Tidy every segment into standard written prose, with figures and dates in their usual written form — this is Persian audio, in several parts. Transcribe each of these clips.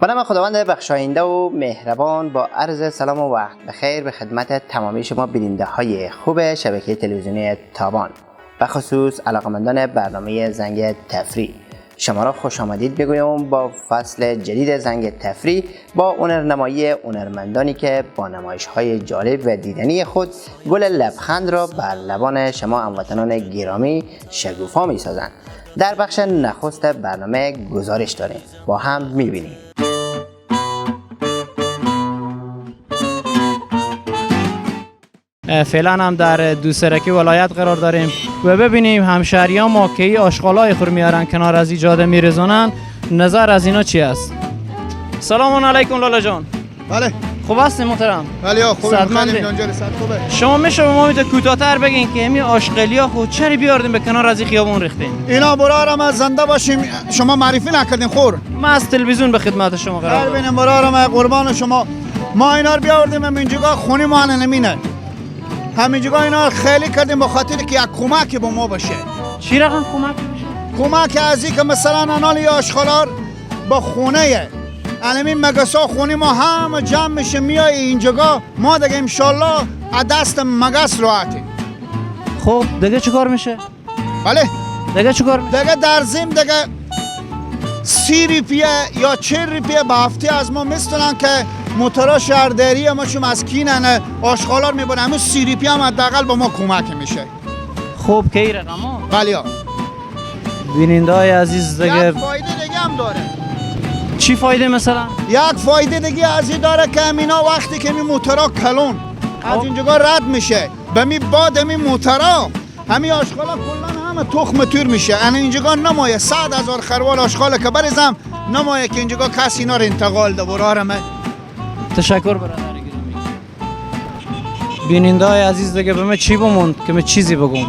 نام خداوند بخشاینده و مهربان، با عرض سلام و وقت بخیر به خدمت تمامی شما بیننده های خوب شبکه تلویزیونی تابان، به خصوص علاقمندان برنامه زنگ تفریح. شما را خوش آمدید بگویم با فصل جدید زنگ تفریح با هنرنمایی هنرمندانی که با نمایش های جالب و دیدنی خود گل لبخند را بر لبان شما هموطنان گرامی شگوفا می سازند. در بخش نخست برنامه گزارش داریم، با هم می بینیم. فعلا هم در دوسرکی ولایت قرار داریم و ببینیم همشهریان ما که ای آشغالای خور میارن کنار از این جاده میرزونن، نظر از اینا چی است؟ سلام علیکم لالا جان. بله، خوب هستین محترم؟ بله خوبه. صدمنده. خوبه. شما میشه به ما میتونه کوتاه‌تر بگین که همین آشغالیا خود چرا بیاردین به کنار از این خیابون ریختین؟ اینا برارم از زنده باشیم، شما معرفی نکردین خور. ما از تلویزیون به خدمت شما قرار داریم. ببینیم برارم قربان شما، ما اینا رو بیاوردیم همینجا خونی ما نمینه. همینجا اینا خیلی کردیم به خاطر که یک کمک به ما باشه. چی رقم کمک باشه؟ کمک از این که مثلا انال یا آشغالار با خونه الان مگسا خونه ما همه جمع میشه میای اینجا، ما دیگه انشالله از دست مگس راحتیم. خب دیگه چیکار میشه؟ بله دیگه چیکار میشه؟ دیگه در زیم دیگه 30 روپیه یا 40 روپیه به هفته از ما میستونن که موتورا شهرداری ما چون از کینن آشغالار میبرن، همون 30 روپیه هم حداقل با ما کمک میشه. خب که این رقم؟ بله. بیننده های عزیز دیگه یک فایده دیگه هم داره. چی فایده مثلا؟ یک فایده دیگه از این داره که همینا وقتی که می موتورا کلون از اینجا رد میشه به می باد می موتورا همین آشغالا کلا همه تخم تور میشه. الان اینجا نمایه 100,000 خروار آشغال که بریزم نمایه که اینجا کسی اینا رو انتقال ده برارمه. تشکر برادر گرامی. بیننده های عزیز دیگه به من چی بموند که من چیزی بگم؟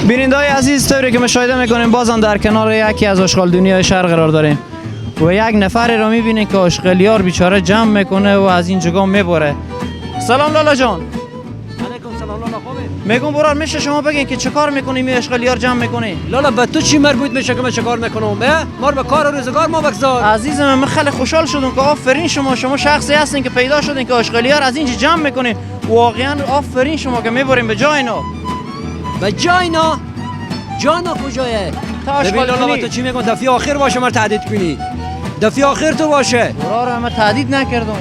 بیننده های عزیز طوری که مشاهده میکنیم بازم در کنار یکی از آشغالدونی های شهر قرار داریم و یک نفر را میبینیم که آشغالیار بیچاره جمع میکنه و از این جگاه میبره. سلام لالا جان. علیکم سلام لالا، خوبی؟ میگم برار میشه شما بگین که چه کار میکنی می آشغالیار جمع میکنی؟ لالا به تو چی مربوط میشه که من چه کار میکنم؟ ما رو به کار و روزگار ما بگذار. عزیزم من خیلی خوشحال شدم که آفرین شما، شما شخصی هستین که پیدا شدین که آشغالیار از اینجا جمع میکنین. واقعا آفرین شما که میبرین به جای اینا. به جای اینا؟ جانا کجایه؟ تا ببین لالا آشغالدونی. با تو چی میگم، دفعه آخر باشه من تهدید کنی. دفعه آخر تو باشه. برار من تهدید نکردم.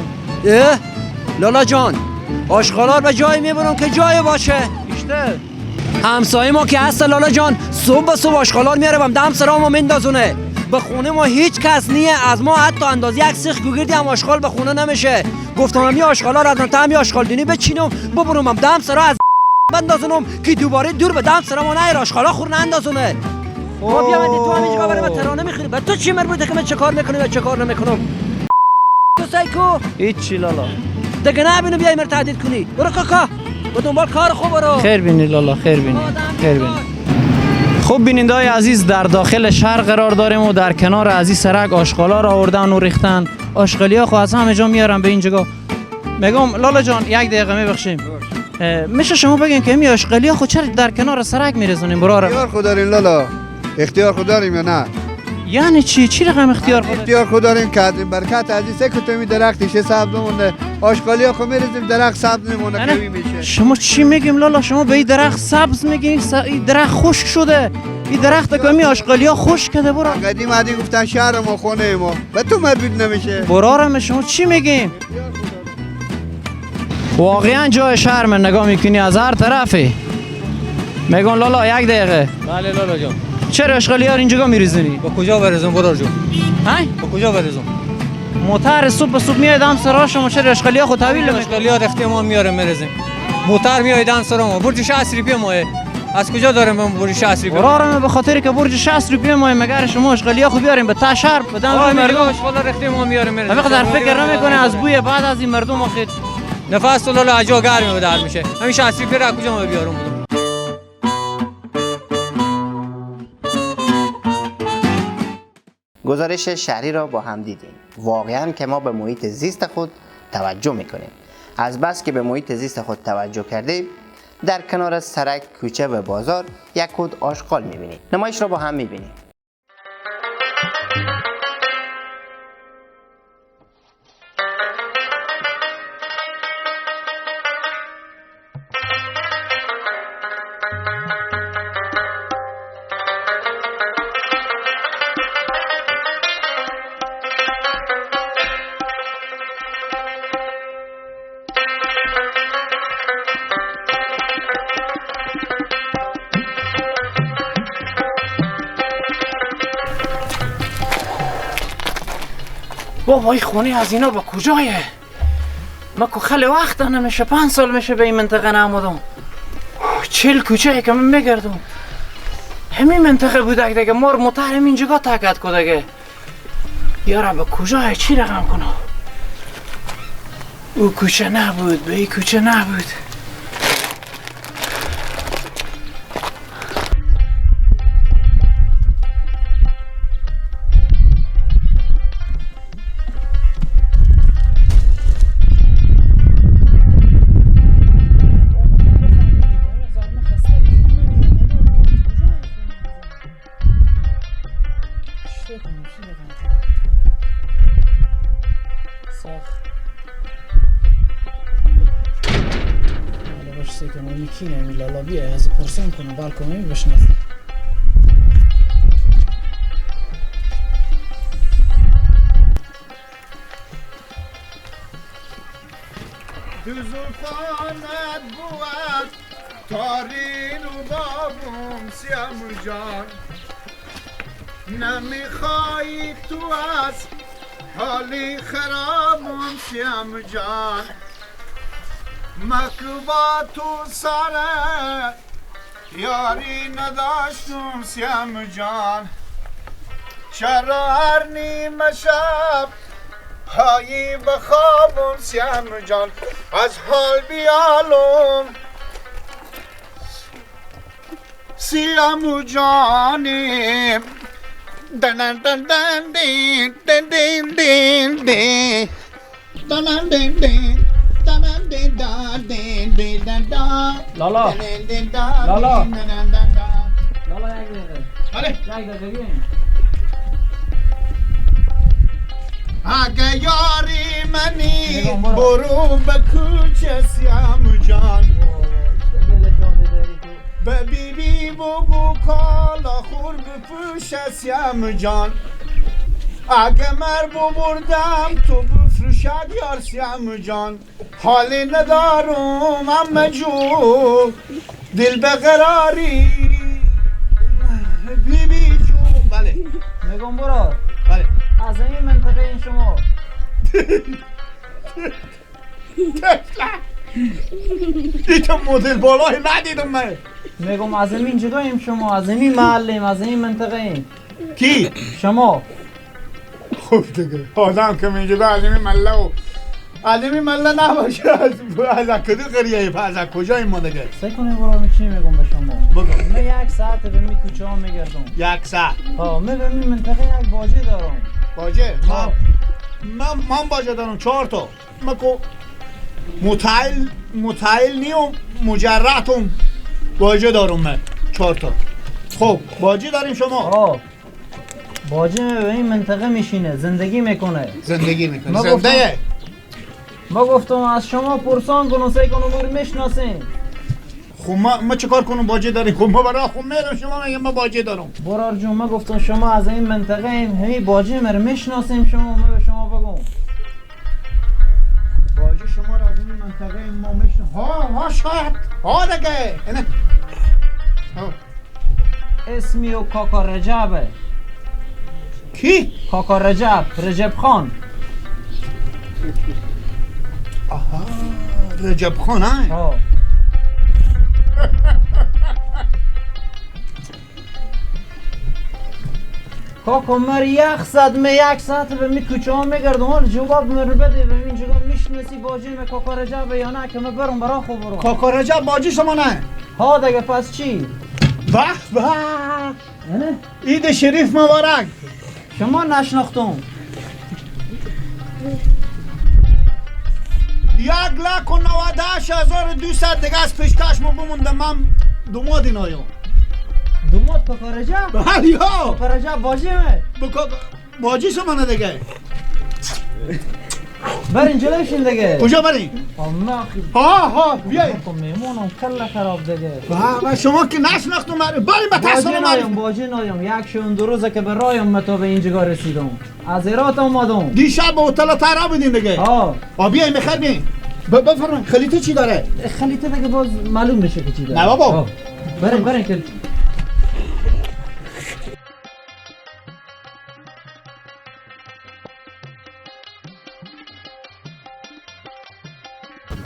لالا جان آشغالا به جای میبرم که جای باشه. بیشتر همسایه ما که هست لالا جان صبح به صبح آشغالا میاره بم دم سرا ما میندازونه. به خونه ما هیچ کس نیه، از ما حتی اندازه یک سیخ گوگردی هم آشغال به خونه نمیشه. گفتم همی آشغالا را از تا همی آشغالدونی بچینم ببرم هم دم سرا از بندازونم که دوباره دور به دم سرا ما نیاره آشغالا خور نندازونه. ما بیا تو همینجا برای من ترانه میخونی، به تو چی مربوطه که من چه کار میکنم یا چه کار نمیکنم؟ تو سایکو هیچی لالا دیگه نبینم بیای مرا تهدید کنی. برو کاکا به دنبال کار خوب برو. خیر بینی لالا، خیر بینی، خیر بینی. خب بیننده های عزیز در داخل شهر قرار داریم و در کنار از این سرک آشغالا را آوردن و ریختن. آشغالیا خو از همه جا میارن به اینجا. میگم لالا جان یک دقیقه میبخشیم، میشه شما بگین که این آشغالیا خو چرا در کنار سرک میرزونیم برارم؟ اختیار خود داریم لالا، اختیار خود داریم یا نه؟ یعنی چی؟ چی رقم اختیار خود؟ اختیار خود داریم که از این برکت از این سه کتومی درختش سبز مونده، آشغالیا خو میریزیم درخت سبز میمونه قوی میشه. شما چی میگیم لالا؟ شما به این درخت سبز میگین، این درخت خشک شده، این درخت که می آشغالیا خشک کرده. برا قدیم عادی گفتن شهر ما خونه ما، به تو مربوط نمیشه. برارم شما چی میگیم؟ واقعا جای شرم نگاه میکنی از هر طرفی. میگن لالا یک دقیقه. بله لالا جان. چرا آشغالیا رو اینجا میریزونی؟ با کجا برزم برار جان؟ ها؟ با کجا برزم؟ موتر صبح به صبح میاد هم سرا شما چرا آشغالیا خود تحویل نمی‌کنی؟ آشغالیا رختی ما میاره میرزیم. موتر میاد هم سرا ما. برج 60 روپیه ماه. از کجا دارم من برج 60 روپیه؟ برارم به خاطر که برج 60 روپیه ماه مگر شما آشغالیا خو بیاریم به تا شهر به دم مردم. آشغالا رختی ما میاره میرزیم. همه در فکر نمیکنه از بوی بعد از این مردم آخه نفس تو لالا عجا گرم به در میشه. همین 60 روپیه را کجا ما بیارم بودم؟ گزارش شهری را با هم دیدیم. واقعا که ما به محیط زیست خود توجه میکنیم. از بس که به محیط زیست خود توجه کردیم در کنار سرک، کوچه و بازار یک کود آشغال میبینیم. نمایش را با هم میبینیم. بابا این خونه از اینا با کجایه؟ ما که خیلی وقت نمیشه، 5 سال میشه به این منطقه نامدم. 40 کوچه که من میگردم همین منطقه بوده دیگه. مار موتر همین جگاه تکت کو دیگه. یارا به کجای چی رقم کنم؟ او کوچه نبود، به این کوچه نبود. از پرسان کنم بالکنی بشناسم. تو زلفانت بود تارین و بابم سیام جان، نمیخوایی تو از حالی خرابم سیام جان. مکوبا تو سره یاری نداشتم سیام جان، چرا هر نیمه شب هایی بخوابم سیام جان. از حال بیالم سیام جانیم. دن دن دن دین دن دین دین دین دن دن دین لالا لالا لالا یک دقیقه. آره یک دقیقه ببین. اگه یاری منی برو به کوچه سیام جان، به بی بی بگو کالا خور بپوشه سیام جان. اگه مر ببردم تو بفروشد یار سیام جان. حالی ندارم اما جو دل به قراری بی بی جو. بله میگم برو. بله از این منطقه این شما دیدم مدل بالای ندیدم من. میگم از این جداییم شما، از این محلیم، از این منطقه ایم. کی؟ شما. خوب دیگه آدم که اینجا از این مله و از این مله نباشه از کدو قریه از کجای ما دیگه؟ سعی کنیم برو. چی میگم به شما؟ بگو. من 1 ساعت به می کوچه ها میگردم. 1 ساعت؟ ها من به می منطقه یک باجه دارم. باجه؟ من باجه دارم 4 تا. من کو متعیل نیم مجردم باجه دارم من 4 تا. خب باجه داریم شما؟ ها باجه به این منطقه میشینه، زندگی میکنه. زندگی میکنه. زنده. ما گفتم از شما پرسان کنم سعی کنم او رو میشناسیم. خب ما چیکار کنم باجه داریم؟ خب ما برای خب میرم شما میگم ما باجه دارم. برار جون ما گفتم شما از این منطقه ایم، همین باجه ما رو میشناسیم شما، ما به شما بگم. باجه شما رو از این منطقه ما میشناسیم. ها ها شاید ها دیگه. اینه. ها. اسمی و کاکا رجبه. کی؟ کاکا رجب، رجب خان. آها رجب خان ها. کاکا مر یک ساعت می 1 ساعت به می کوچه ها میگردم، حال جواب مر بده به این جگاه میشناسی باجی می کاکا رجب یا نه که من برم برا خو برم. کاکا رجب باجی شما نه؟ ها دیگه پس چی؟ به به عید شریف مبارک. شما نشناختم. 1,98,200 دیگه از پیشکش ما بمونده. من دوماد اینایم. دوماد کاکا رجب؟ بله یا کاکا رجب باجی مه؟ باجی شما نه دیگه. برین جلوشین دیگه. کجا برین؟ ها ها بیای. مهمونم کل خراب دیگه. و شما که نشناختم بریم به تصور نایم. باجی نایم یک شون 2 روزه که به رایم متا به اینجا رسیدم. از هرات اومدم. دیشب به هتل تهران بودین دیگه. ها. آ بیاین بخیر بیاین. بفرمایید خلیطه چی داره؟ خلیطه دیگه باز معلوم میشه که چی داره. نه بابا. بریم بریم که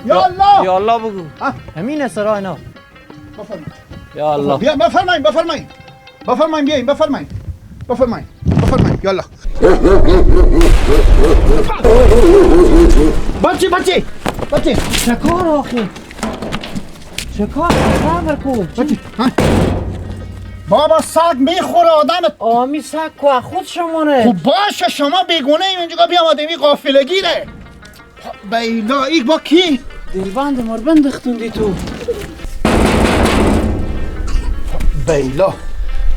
یا الله، یا الله بگو. همین سرا اینا. بفرمایید. یا الله. بیا بفرمایید، بفرمایید. بفرمایید بیاین، بفرمایید. بفرمایید. بفرمایید. یا الله. بچی بچی بچی. چکار آخه؟ چکار؟ صبر کن. بچی. بابا سگ میخوره آدم. آمی سگ کو خود شمانه. خب باشه شما بیگونه اینجا بیامدیم قافلگیره. بیلا ایک با کی؟ دلبند مربند اختوندی تو. بیلا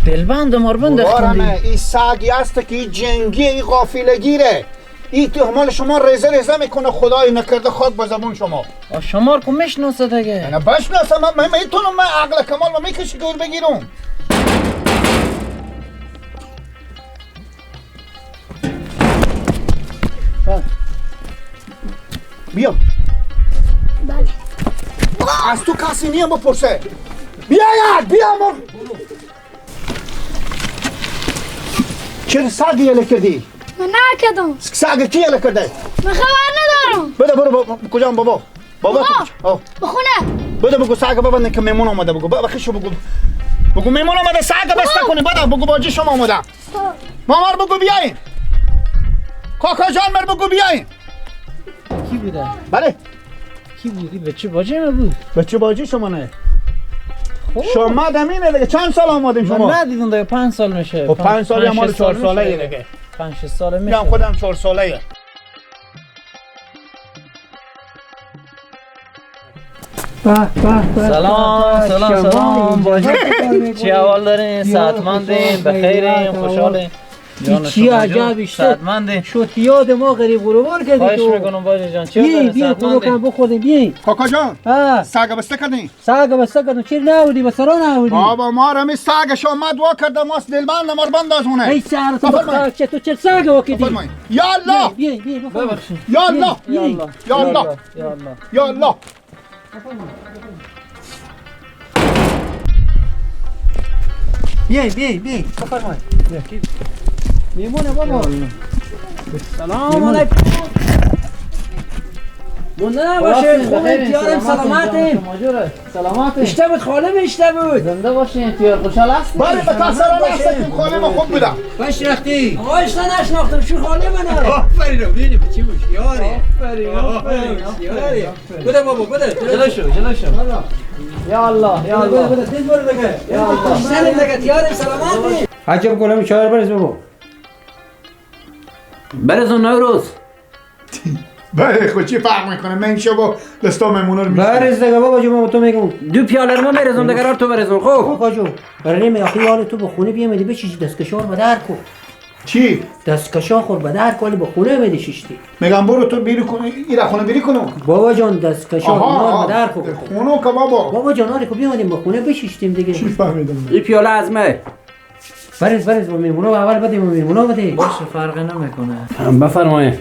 دلبند مربند اختوندی. این سگی هست که این جنگی، این قافلگیره. این تو مال شما ریزه ریزه میکنه، خدای نکرده خاک به زبون شما. شما رو میشناسه دیگه. نه بشناسم، من میتونم، من عقل کمال ما میکشی که بگیرم. بیا. بله. از تو کسی نیم بپرسه. بیا یار، بیا مر. چرا سگ یله کردی؟ من نکردم. سگ کی یله کرده؟ من خبر ندارم. بده برو کجا بابا؟ بابا کجا؟ بخونه. بده بگو سگ ببنده که میمون آمده، بگو بخشو بگو. بگو میمون آمده سگ بسته کنی. بده بگو باجی شما آمده. مامار بگو بیاین. کاکا جان مر بگو بیاین. کی بوده؟ بله. کی بودی؟ بچه باجی ما بود. بچه باجی شما نه. شما دمینه دیگه. چند سال آمدیم شما؟ من ندیدم دیگه، 5 سال میشه. خب 5 سال یا مال 4 ساله دیگه. 5 6 ساله میشه. من خودم 4 ساله. سلام سلام سلام باجی. چی حال دارین؟ صحتمندین؟ بخیرین؟ خوشحالین؟ چی عجب اشته شد یاد ما غریب غربان کردی تو. خواهش میکنم باجی جان. چی دارین؟ بیا کم بخوریم. بیاین کاکا جان. سگ بسته کردین؟ سگ بسته کردم. چرا نبودی؟ به سرا نبودی؟ بابا ما رمی سگ شما دعا کرده ماست دلبند مربند از اونه. ای سر تو بخاک تو چه سگ وکیدی؟ یا الله. بیا بیا ببخشید. یا الله یا الله یا الله یا الله. بیاین بیاین بیاین بفرمایید. میمونه بابا. سلام علیکم. مونده نباشه. خوبیم تیارم، سلامتیم. سلامتیم. اشته بود خاله اشته بود. زنده باشین تیار، خوشحال هستیم. بله به تاثر هستیم. خاله ما خوب بودم. باش رختی. آقا اشته نشناختم شو خاله منه. آفرین ببینی چی بود یاره. آفرین آفرین یاره. بده بابا بده. جلو شو جلو شو. یا الله یا الله. بده بده برو دیگه. یا الله. سلام دیگه تیارم، سلامتی. عجب گلم چهار برز بابا. برزون نوروز. بله خود چی فرق میکنه؟ من شبا دستا میمونه رو میشم. برز دیگه بابا جو من تو میگم دو پیاله رو میرزم دیگه، تو برزون. خب آقا جو برای می آخی حال تو به خونه بیامدی بچی دستکشار به در کو. چی؟ دستکشا خور به در کو، به خونه میدی ششتی. میگم برو تو بیری کن، ایرا خونه بیری کنم. بابا جان دستکشا به در کو. خونه که بابا. بابا جان آره که بیامدیم به خونه بشیشتیم دیگه. چی فهمیدم؟ این پیاله از من. برز برز با میمونا اول بده، میمونا بده. باشه فرقی نمیکنه. بفرمایید.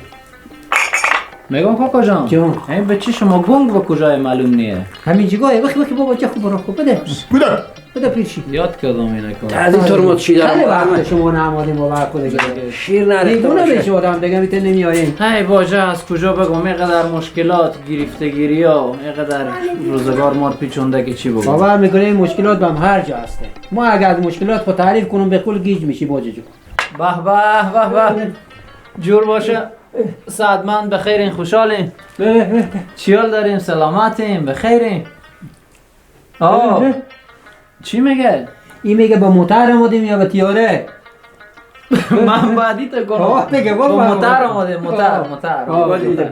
میگم کاکا جان این بچه شما گنگ به کجای معلوم نیه. همین جگاه بخی بخی بابا چه خوب برو خوب بده. بده بده پیرشی. یاد کردم اینه کار. از این ترمز چی دارم؟ خیلی وقت شما نمادیم باور کنه دیگه. شیر نریخته. دیوونه بشه آدم دیگه میته نمیایین. هی باجه از کجا بگم اینقدر مشکلات گرفتگیری ها اینقدر روزگار مار پیچونده که چی بگم. باور میکنه این مشکلات به هم هر جا هسته. ما اگر از مشکلات خود تعریف کنم به کل گیج میشی باجه جو. به به به به جور باشه. سعدمند بخیرین خوشحالین. چیال داریم؟ سلامتیم بخیرین. آه چی میگه؟ این میگه با موتر آمدیم یا با تیاره؟ من بعدی تا کنم. با موتر آمدیم. موتر موتر.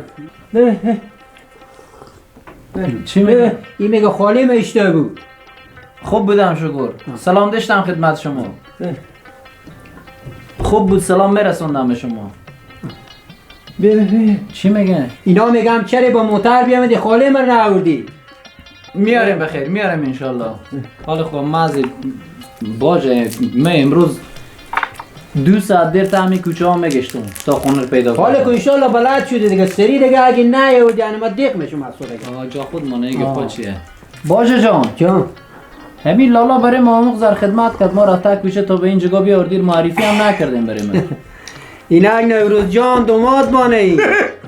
چی میگه؟ این میگه خاله ما اشته بود. خوب بودم شکر. سلام داشتم خدمت شما. خوب بود، سلام میرسوندم به شما. چی میگه؟ اینا میگم چرا با موتر بیامدی خاله من نآوردی؟ میاریم بخیر، میاریم انشالله. حال خب من باجه من امروز 2 ساعت دیر تا همین کوچه ها میگشتم تا خونه رو پیدا کنم. حالا که انشالله بلد شده دیگه سری دیگه اگه نیاوردی یعنی ما دیق میشم از دیگه. جا خود مانه دیگه پا چیه؟ باجه جان. جان همین لالا برای ما مقدار خدمت کرد، ما را تا کوچه تا به این جگاه بیاوردی، معرفی هم نکردیم برای ما. اینک نوروز جان دوماد مانه ای.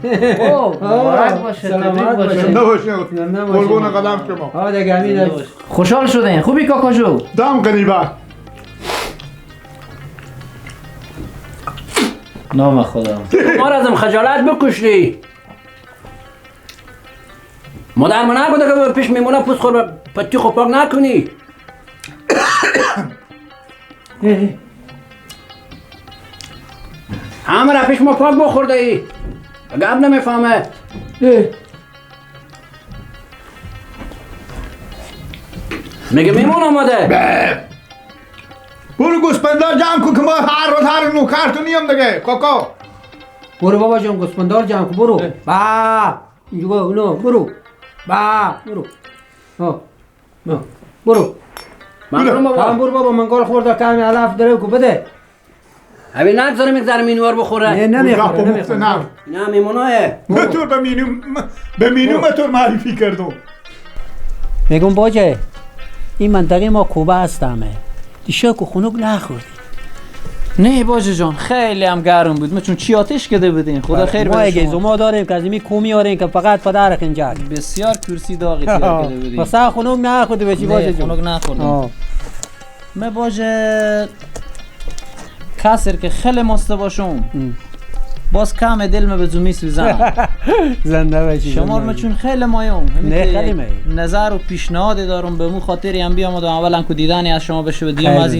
مبارک باشه، تبریک باشه. زنده باشین، قربون قدم شما. ها دیگه همین. خوشحال شدین. خوبی کاکاجو؟ دم غریبه. نام خدا. ما را ازم خجالت بکشی. مادر من نگفته که پیش میمونه پوست خور پتی خو پاک نکنی. همه را پیش ما پاک بخورده ای. گپ نمیفهمه. میگه میمون آماده. برو گوسپندار جمع کن که ما هر روز هر نوکر تو نیم دیگه کاکا. برو بابا جان گوسپندار جمع کن برو. با اینجا اونو برو. با برو. ها برو. من بابا. برو بابا منگال خورده کمی علف داره کو بده. همین نگذارم یک ذره مینوار بخوره. نه نمیخوره نمیخوره. نه میموناه. متور به مینو متور معرفی کردم. میگم باجه این منطقه ما کوبه هستمه. دیشب که خنک نخوردی. نه باجه جان خیلی هم گرم بود. ما چون چی آتش کده بودیم. خدا خیر بده. ما اگه ما داریم که از این کو میاریم که فقط پدرک اینجا. بسیار کرسی داغی تیار کده بودیم. واسه خنک نخورده بچی باجه جان. خنک نخوردم. ما باجه کسر که خیلی مسته باشم باز کم دلم به زومی سوزم. زنده باشی. شما رو چون خیلی مایم. نه خیلی مایم. نظر و پیشنهاد دارم به مو خاطری هم بیام و اولا که دیدنی از شما بشه و دیگه از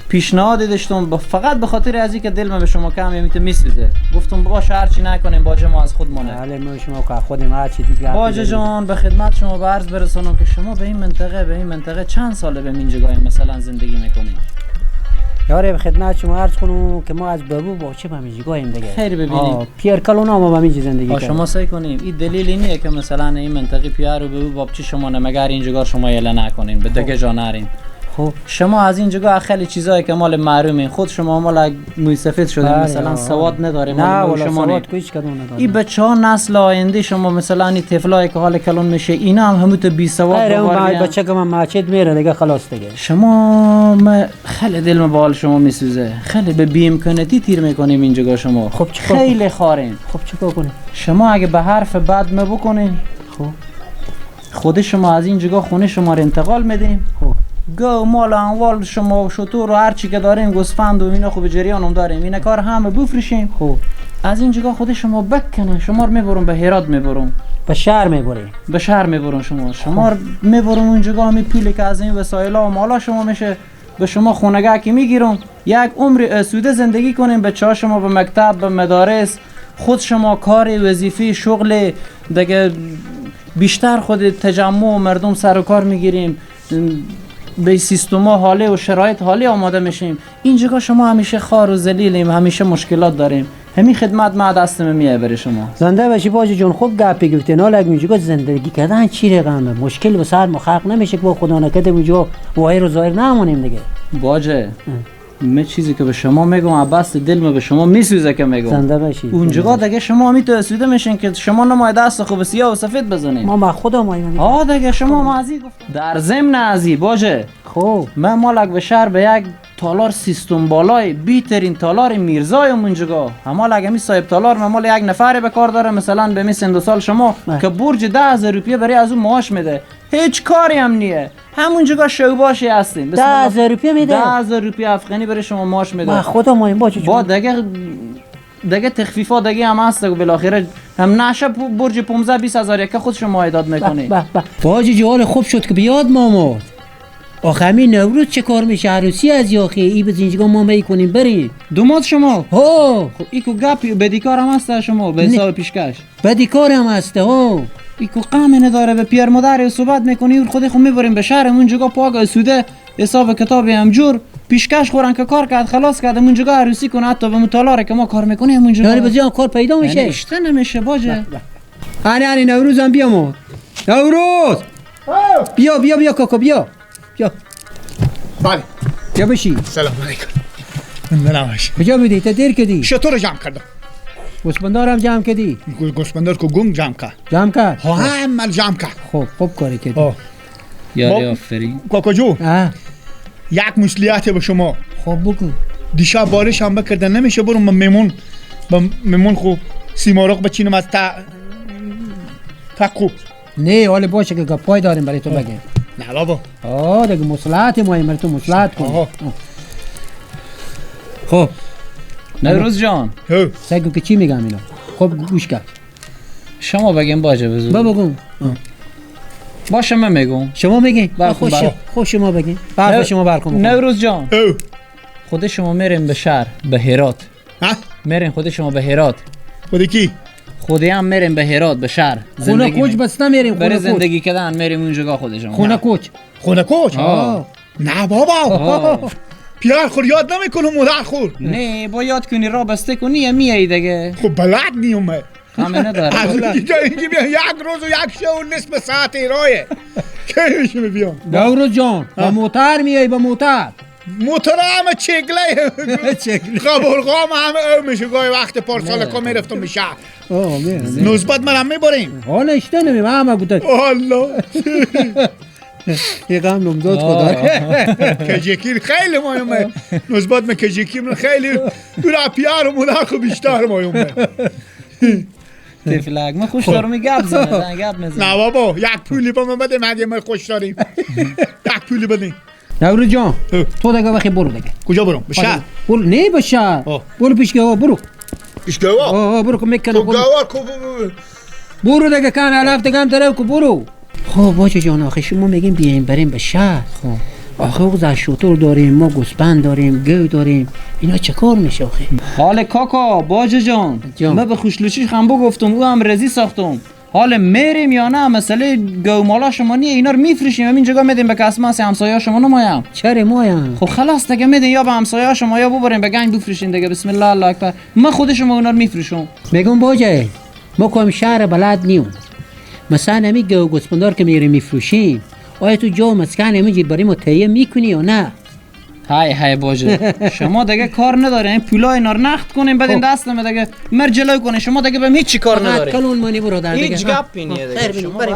پیشنهاد داشتم فقط به خاطر از اینکه دلم به شما کم میت میسوزه. گفتم باشه هر چی نکنیم باجه ما از خودمونه. بله ما شما که خودم هر چی دیگه. باجه جان به خدمت شما به عرض برسونم که شما به این منطقه چند ساله به این جگاه مثلا زندگی میکنید؟ یاره به خدمت شما عرض کنم که ما از بابو باچه به همینجگاهیم دیگه. خیر ببینیم. پیر کلونا ما به همینجا زندگی کردیم. شما سعی کنیم این دلیلی نیه که مثلا این منطقه پیر و بابو بابچه شما نه مگر اینجا شما یله نکنین به دیگه جا نرین. خب شما از اینجا خیلی چیزایی که مال معرومین خود شما مال موی سفید شده مثلا سواد نداره. نه شما سواد هیچ کدوم نداره. این بچه‌ها نسل آینده شما مثلا این طفلایی که حال کلون میشه اینا هم همون تو بی سواد دوباره میان. بچه که من مسجد میره دیگه خلاص دیگه. شما ما خیلی دلم به حال شما میسوزه. خیلی به بی امکاناتی تیر میکنیم اینجا شما. خب چیکار خیلی خارین. خب چیکار کنیم؟ شما اگه به حرف بد ما بکنین خب خود شما از اینجا خونه شما رو انتقال میدیم. خب گو مال و اموال شما و شطور و هر چی که داریم گوسفند و اینا خوب جریان هم داریم اینا کار همه بفروشیم. خب از این جگاه خود شما بکنه شما رو میبرم به هرات میبرم به شهر میبریم به شهر میبرم شما رو میبرم اون جگاه می پولی که از این وسایل و مالا شما میشه به شما خونگاه که میگیرم یک عمر آسوده زندگی کنیم. بچه‌ها شما به مکتب به مدارس خود شما کار وظیفه شغل دیگه بیشتر خود تجمع و مردم سر و کار میگیریم به سیستم حاله و شرایط حالی آماده میشیم. اینجا شما همیشه خار و ذلیلیم همیشه مشکلات داریم. همین خدمت ما دستم میه برای شما. زنده باشی باجی جون. خوب گپی گفتی. نه لگ اینجا زندگی کردن چی رقمه مشکل به سر مخرق نمیشه که با خدا نکرده اینجا وایر و ظاهر نمونیم دیگه. باجه من چیزی که به شما میگم عباس دلم به شما میسوزه که میگم. زنده باشی. اونجا دیگه شما می تو اسوده میشین که شما نمای دست خوب سیاه و سفید بزنین. ما خدا ما ها دیگه شما ما ازی گفتم در ضمن ازی باجه. خب من مالک به شهر به یک تالار سیستم بالای بیترین تالار میرزای اونجا همال اگه می صاحب تالار من مال یک نفر به کار داره مثلا به می سن سال شما که برج 10000 روپیه برای از اون معاش میده هیچ کاری هم نیه همونجا شوباشی هستیم. 10000 روپیه میده 10000 روپیه افغانی برای شما معاش میده. ما خدا ما این باشه با دیگه تخفیفات دیگه هم هست و بالاخره هم نشه برج 15 20000 یک خود شما ایداد میکنی. باجی جوال خوب شد که بیاد ماماد. آخه همین نوروز چه کار میشه عروسی از یاخی ای به اینجا ما میکنیم بریم دوماد شما. ها خب ایکو گپ بدیکار هم هست شما به حساب پیشکش بدیکار هم هست. ها ایکو قم نداره به پیر مادر صحبت میکنی و خود خو میبریم به شهر اونجا پاک اسوده حساب کتابی هم جور پیشکش خورن که کار کرد خلاص کرد اونجا عروسی کنه حتی به مطالعه که ما کار میکنیم اونجا یعنی بزیان کار پیدا میشه اشته نمیشه باجه. انی نوروز هم بیا نوروز بیا بیا بیا کاکا بیا بیا. بله بیا بشی. سلام علیکم. نماش کجا بودی؟ تا دیر کردی؟ شطور جمع کردم. گوسفندارم جمع کردی؟ گوسفندار کو گنگ جمع کرد. جمع کرد؟ ها همه جمع کرد. خب خوب کاری کردی. یاری آفرین. کاکا جو یک مسئولیت به شما. خب بگو. دیشب بارش هم بکردن نمیشه برم با میمون با میمون خو سیمرغ بچینم از تا خوب. نه حالا باشه که گپای داریم برای تو بگم. نه بابا. آه دیگه مصلحت ما برای تو مصلحت کن. خب نوروز جان. سگو که چی میگم اینا؟ خب گوش کن. شما بگیم باشه بزرگ. بابا بگم. باشه من میگم. شما میگین؟ خوش خوش شما بگین. بعد شما برکم. نوروز جان. خود شما میریم به شهر به هرات. ها؟ میریم خود شما به هرات. خود کی؟ خودی هم میریم به هرات به شهر. خونه کوچ بس نمیریم. برای زندگی کردن میریم اونجا خود شما. خونه کوچ. خونه کوچ؟ نه بابا. پیار خور یاد نمیکنم مادر خور. نه با یاد کنی را بسته کنی یا میای دیگه. خب بلد نیم. همه نداره. از اینجا اینجا یک روز و یک شب و نصف ساعت رایه. کی میشه بیام؟ نوروز جان با موتر میای با موتر. موتور همه چگله قبرغام همه او میشه. گاهی وقت پارسال که میرفتم به شهر نسبت من هم میبریم. حالا اشته نمیم همه بوده. الله یه غم نمزاد خدا کجکی خیلی مهمه. نسبت من کجکی من خیلی دور پیار و مادر خو بیشتر مهمه. تفلک من خوش دارم گپ زنه گپ میزنه. نه بابا یک پولی با من بده مگه ما خوش داریم. یک پولی بده. نوروز جان تو دیگه وقتی برو دیگه. کجا برم؟ به شهر؟ برو نه به شهر. برو پیش گوا برو. پیش گوا؟ برو که میکنه. گوا کو برو دیگه کم علف دیگه هم طرف کو برو. خب باشه جان آخه شما میگیم بیایم بریم به شهر. خب آخه او شتر داریم ما، گوسفند داریم، گو داریم، اینا چه کار میشه آخه؟ حال کاکا باجه جان من به خوشلوچی خنبو گفتم او هم رزی ساختم. حال میریم یا نه مسئله گو مالا شما نیه، اینا رو میفروشیم همین جگاه میدیم به کسماس همسایه شما نمایم. چرا مایم؟ خب خلاص دیگه میدین یا به همسایه شما یا ببریم به گنگ بفروشین دیگه. بسم الله الله اکبر. من خود شما اونا رو میفروشم. میگم باجه ما کام شهر بلد نیم. مثلا همی گو گوسفندار که میریم میفروشیم آیا تو جا مسکن همینجور برای ما تهیه میکنی یا نه؟ های های باجه شما دیگه کار نداره، این پولای اینا رو نقد کنیم بدین دست دیگه مر جلوی کنین. شما دیگه بهم هیچ کار نداره. کلون مانی برادر دیگه هیچ گپی نیه دیگه. خیر بینیم بریم.